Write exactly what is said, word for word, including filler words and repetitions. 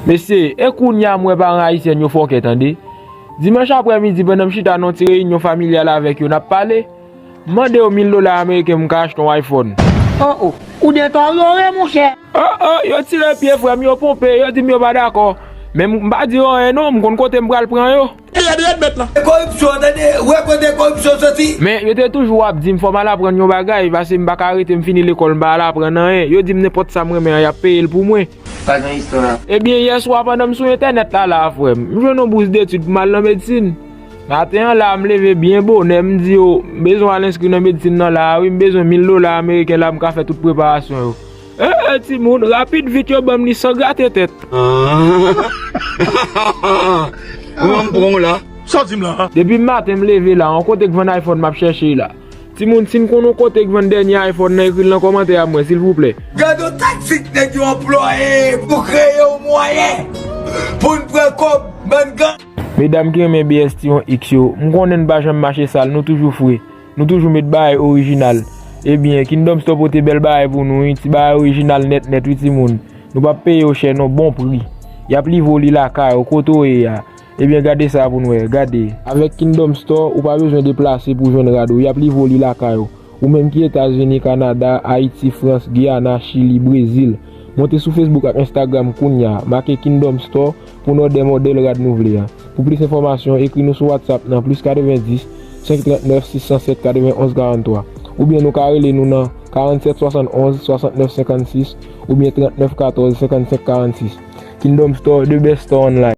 Mesye, e kounye a m wè paran ayisyèn yo fòkè, tande. Dimanch aprèmidi, pandan m chita nan yon ti reyinyon familyal avèk yo, n ap pale, m mande yo mil dola ameriken pou m ka achte yon iPhone. Oh, oh, ou detòryore, monchè. Oh, oh, yo tire pye, frè m, yo ponpe, yo di m yo pa dakò. Men m pa di yo anyen non, m konn kote m pral pran yo. Rèd, rèd, mèt la. Koripsyon, tande, wè kote koripsyon soti. Men yo te toujou ap di m fò m al aprann yon bagay, paske m pa ka rete m fini lekòl m pa al aprann anyen. Yo di m nenpòt sa m renmen an, y ap peye l pou mwen. Pa gen istwa. Ebyen, yè swa pandan m sou entènèt la, la, frè m, m jwenn yon bous detid pou m al nan medsin. Maten an la, m leve byen bonè, m di yo, m bezwen al enskri nan medsin nan la, wi, m bezwen mil dola ameriken la, m ka fè tout preparasyon yo. E, e, timoun, rapid vit yo ban m li san grate tèt. Mwen m pran w la. Sa w di m la? Depi maten m leve la, yon kote k vann iPhone m ap chèche la. Timoun, si n konn yon kote k vann dènye iPhone nan, ekri l nan kòmantè a mwen, silvouplè. Gade yon taktik nèg yo anplwaye pou kreye yon mwayen pou n pran kòb, bann gang. Medam ki renmen B S T yon X yo, m konnen n pa janm mache sal, nou toujou fre. Nou toujou met bagay orijinal. Ebyen, Kingdom Store pote bèl bagay pou nou, wi, ti bagay orijinal nèt nèt, wi, timoun. Nou p ap peye yo chè non, bon pri. Y ap livre w li lakay ou, kote w ye a. Ebyen, gade sa pou n wè, gade. Avèk Kingdom Store, ou pa bezwen deplase pou jwenn rad ou, y ap livre w li lakay ou. Ou menm ki Etazini, Kanada, Ayiti, Frans, Giyana, Chili, Brezil, monte sou Facebook ak Instagram kounye a, make Kingdom Store pou n òdè modèl rad nou vle a. Pou plis enfòmasyon, ekri nou sou WhatsApp nan plis katrevenndis, senk trant nèf, sis san sèt, katrevenn onz karant twa. Oubyen nou ka rele nou nan karannsèt swasannonz, swasantnèf senkannsis oubyen trant nèf katòz, senkannsenk karannsis. Kingdom Store, the best store online.